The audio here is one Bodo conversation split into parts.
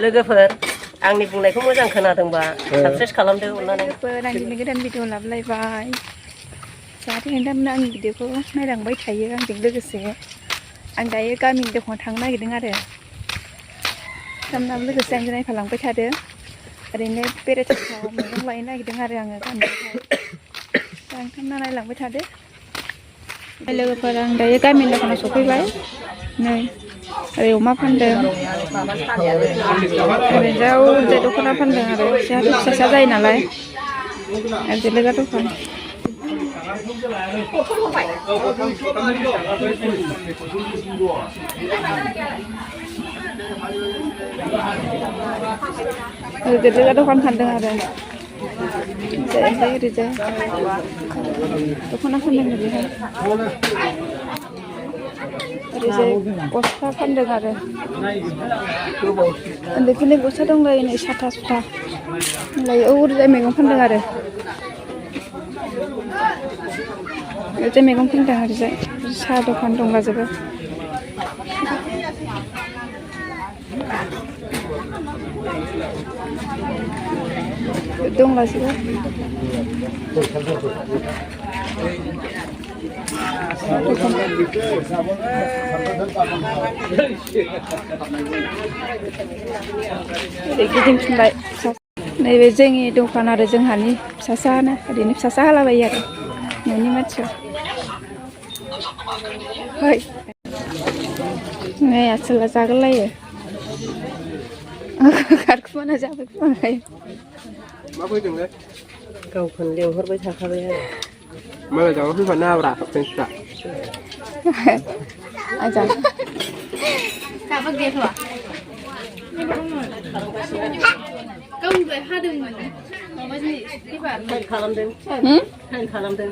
लोगोफोर आंनि बुंनायखौ मोजां खोनादोंबा साबस्क्राइब खालामदो अननानै। आं दिनै गोदान भिडिअ लाबोलायबाय जाहाथे नोंथांमोना आंनि भिडिअखौ नायलांबाय थायो आंजों लोगोसे। आं दायो गामिनि दखानाव थांनो नागिरदों आरो नोंथांमोनाबो लोगोसे आंजों नायफालांबाय थादो। ओरैनो बेरायथाव मैगं लायनो नागिरदों आरो आङो गामियावहाय दा नोंथांमोना नायलांबाय थादो। लोगोफोर आं दायो गामिनि दखानाव सफैबाय। नै ओरै अमा फानदों ओरैजाय दख'ना फानदों आरो जोंहाथ' फिसासा जायो नालाय जोलोगा दखान। जोलोगा दखान फानदों आरो ओमफ्राय ओरैजाय दख'ना फानदों बेहाय ओरैजाय गस्ला फानदों आरो उन्दैफोरनि गस्ला दंलायो नै साथा सुथा होनलायो। ओरैजाय मैगं फानदों आरो ओरैजाय मैगं फानदों ओरैजाय साहा दखान दंलाजोबो। दंलाजोबो गिदिंफिनबाय नैबे जोंनि दखान आरो जोंहानि फिसासानो ओरैनो फिसासा हालाबायो आरो न'नि मानसिया। नै आसोला जागोनलायो खारखुमाना जाबाय खोमाहाय। मा फैदोंलै गावखौनो लेंहरबाय थाखाबाय आरो मालाय जाबा फैफानो हाब्रा फ्रेन्सफ्रा। आं जानो दाबो गैथ'आ गावनिफ्राय हादोंमोन माबाजों खालामदों खालामदों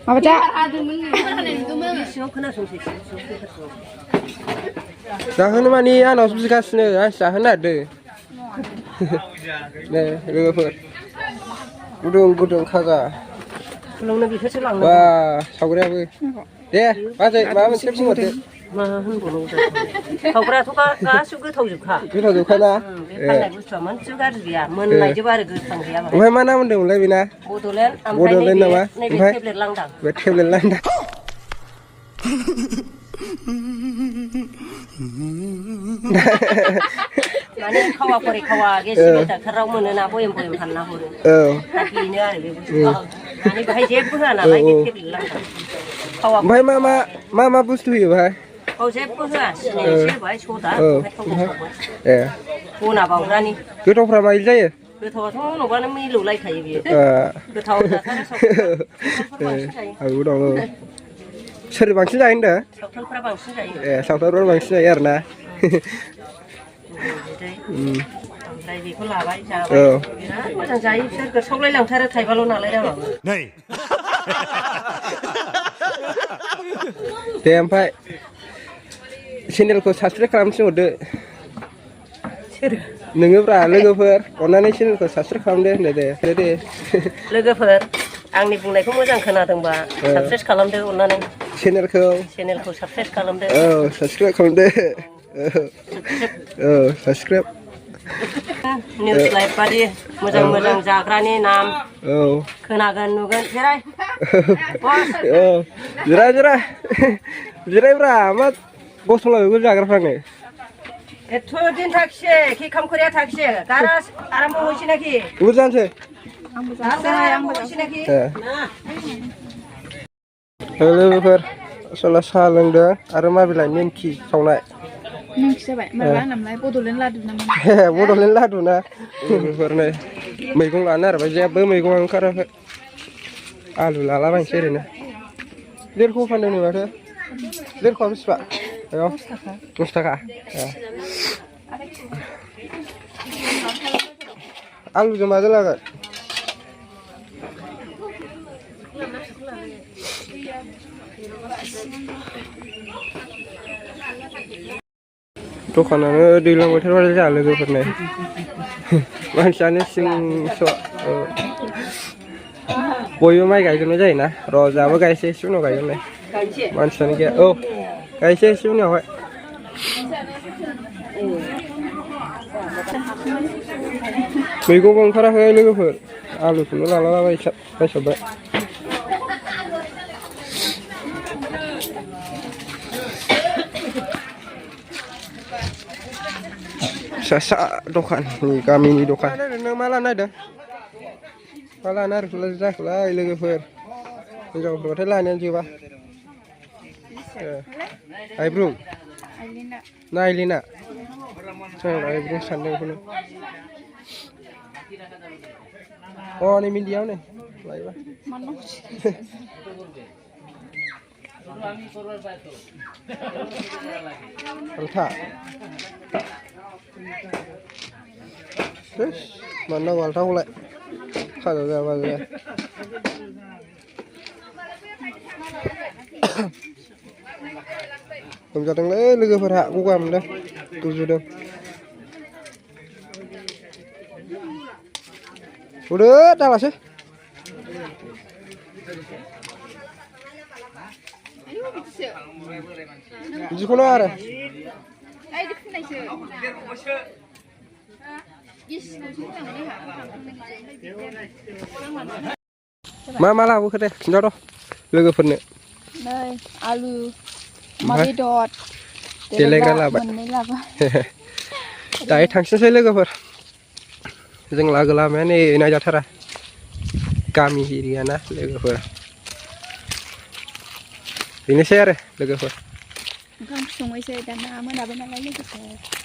माबादा सिङाव खोनासंसै जाहोनो मानि आंनावसो बिगासिनो आंसो जाहोनो नागिरदों। दे लोगोफोर गुदुं गुदुं खाजा फुलुंनो बेखौसो लांनो बा सावग्रियाबो दे बाजै माबा मोनसे बुंहरदो। मा होनबावनांगौ सावग्रायाथ' गासिबो गोथावजोबखा गोथावजोबखाना बे फाननाय बुस्थुआ मोनसेबो गाज्रि गैया मोनलायजोबो आरो गोथां गैया। ओमफ्राय मा नाम होनदोंमोनलाय बेना? बड'लेण्ड बड'लेण्ड नामा? नैबे ओमफ्राय टेब्लेट लांदां बे टेब्लेट लांदां माने खावा खरे खावा गेसिबो डाक्टाराव मोनोना बयेम बयेम फानना हरो बेनो आरो बे बुस्थुआ माने बेहाय जेबो होआ नालाय बे टेब्लेट लांदां। ओमफ्राय मा मा बुस्थु होयो बाहाय? औ जेबो होआ सिनि एसे होबाय सदा ओमफ्राय थाव सावबाय बना बावग्रानि। गोथावफ्रा माबायदि जायो? गोथावाथ' उनावबानो मिलौलायखायो बियो गोथाव जाथारो आंबो दं। सोर बांसिन जायो होनदों? सावथालफ्रा बांसिन जायो। सावथालफ्रा बांसिन जायो आरोना। ओमफ्राय बेखौ लाबाय जाबाय बिराद मोजां जायो बिसोर गोसावलाय लांथारो थाइबाल' नालाय राङाबो। दे ओमफ्राय चेनेलखौ साबसक्राइब खालामनो थिनहरदो। नोङोब्रा लोगोफोर अननानै चेनेलखौ साबसक्राइब खालामदो होनदो दे लोगोफोर आंनि बुंनायखौ मोजां खोनादोंबा साबस्क्राइब खालामदो अननानै। चेनेलखौ साबस्क्राइब खालामदो। औ साबस्क्राइब खालामदो। औ साबस्क्राइब निउस लाइभ बादि मोजां मोजां जाग्रानि नाम खोनागोन नुगोन जिराय जिरायब्रा मा गसंलाबायबो जाग्राफ्रानो। एथ' दिन थाखिसे कि खामखरिया थाखिसे गारा आराम होइसे नाखि बुरजानोसै लोगोफोर असला साहा लोंदों आरो मा बिलाइ नेमखि सावनाय नेमखि जाबाय माबा होनोमोनलाय बड'लेण्ड लादु नामा? बड'लेण्ड लादु ना लोगोफोरनो मैगं लानो आरो जेबो मैगं ओंखाराखै आलु लालाबायनोसै ओरैनो लेरख' फानदों माथो लेरख'आ बेसेबां? 10 थाखा आलुजों माजों लागोन? दखानानो दैज्लां बोथोरबाथाय जोंहा लोगोफोरनो मानसियानो सिंस' बयबो माइ गायजोबनाय जायोना र' जोंहाबो गायसै एसे उनाव गायगोनलाय मानसियानो गैया। औ गायसै एसे उनावहाय मैगंबो ओंखाराखै लोगोफोर आलुखौनो लालाबायसाबबाय फिसा दखाननि गामिनि दखान नों मा लानो नागिरदों मा लानो आरोखौलाय जाखोलाय लोगोफोर हिनजावफोरबाथाय लानायानो जोबा आइब्रुं ना आइलिना आइब्रुं सानदों बेखौनो अ नै मिन्दियाव नै लायोबा आलथा मानो नांगौ आलथाखौलाय खाजा जाबा जाया लोमजादोंलै लोगोफोरहा गगा मोनदों गुजुदों उदो दालासै बिदिखौनो आरो मा लाबोखो दे खिन्थाथ' लोगोफोरनो नै आलु अमा बेदर देलायग्रा लाबाय दायो थांसैसै लोगोफोर जों लागो लामाया नै नायजाथारा गामि एरियाना लोगोफोर बेनोसै आरो लोगोफोर ओंखाम संहैसै दाना मोनाबाय नालाय लोगोफोर